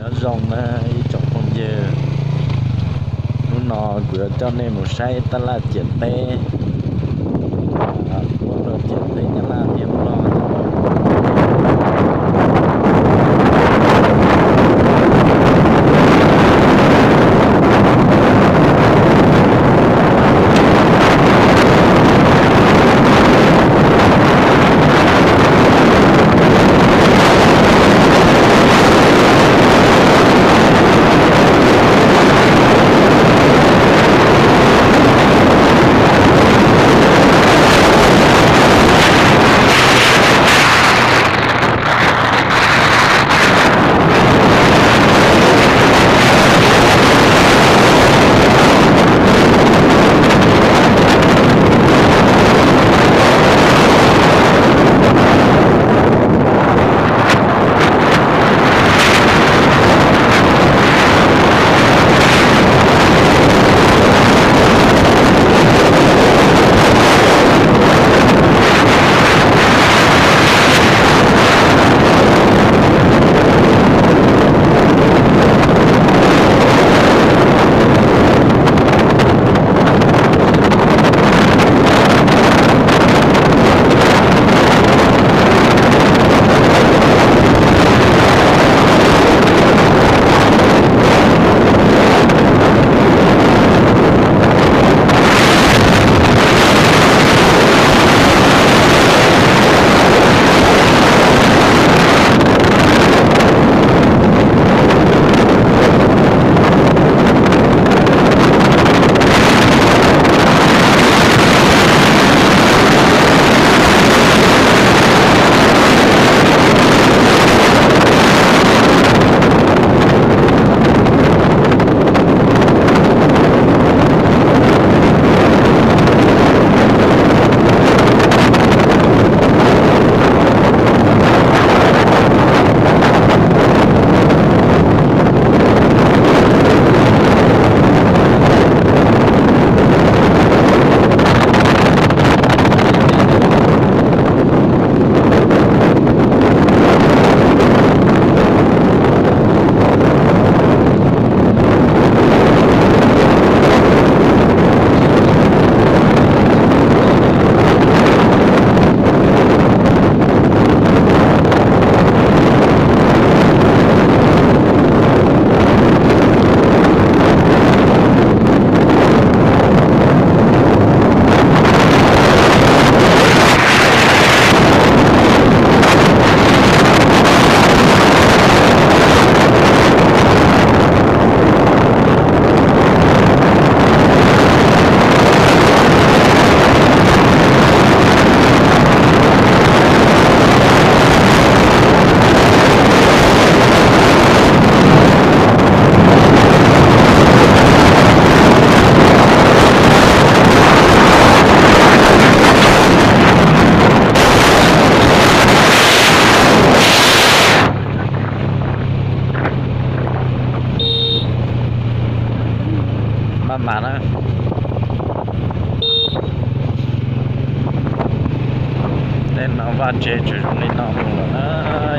Nyob zoo na ib tsoom phooj ywg, hnub no kuv yuav coj nej mus saib tab laj ciam teb, ua rau ciam teb tab laj tiag loj. Maj mam na. Tej no vaj tse tseem zoo li no mus lawm na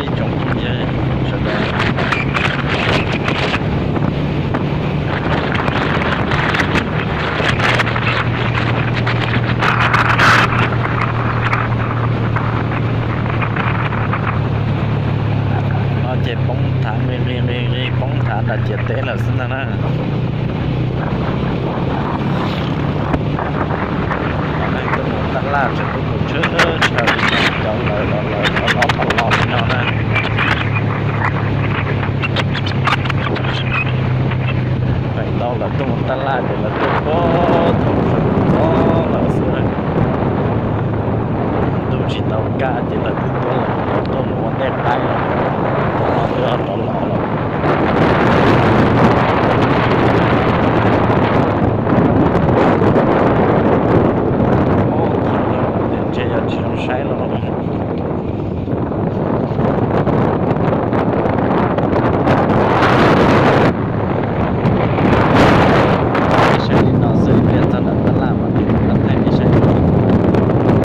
ib tsoom phooj ywg sawv daws. No ces poob thav nqi nqi nqi nqi poob thav nram ciam teb lawm xwb ntag na. Tuaj mus tab laj tseem tuaj mus tshwm tshwm li no, cov lawv los lawv los los los los li no na. Feem ntau lawv tuaj mus tab laj ces lawv tuaj puag thaum sawv ntxov lawm xwb na. Ntuj tsis tau kaj ces lawv twb tuaj los, lawv tuaj mus ua ntej qaib los, twb rov los los. Ntshe yog tsis zoo saib los.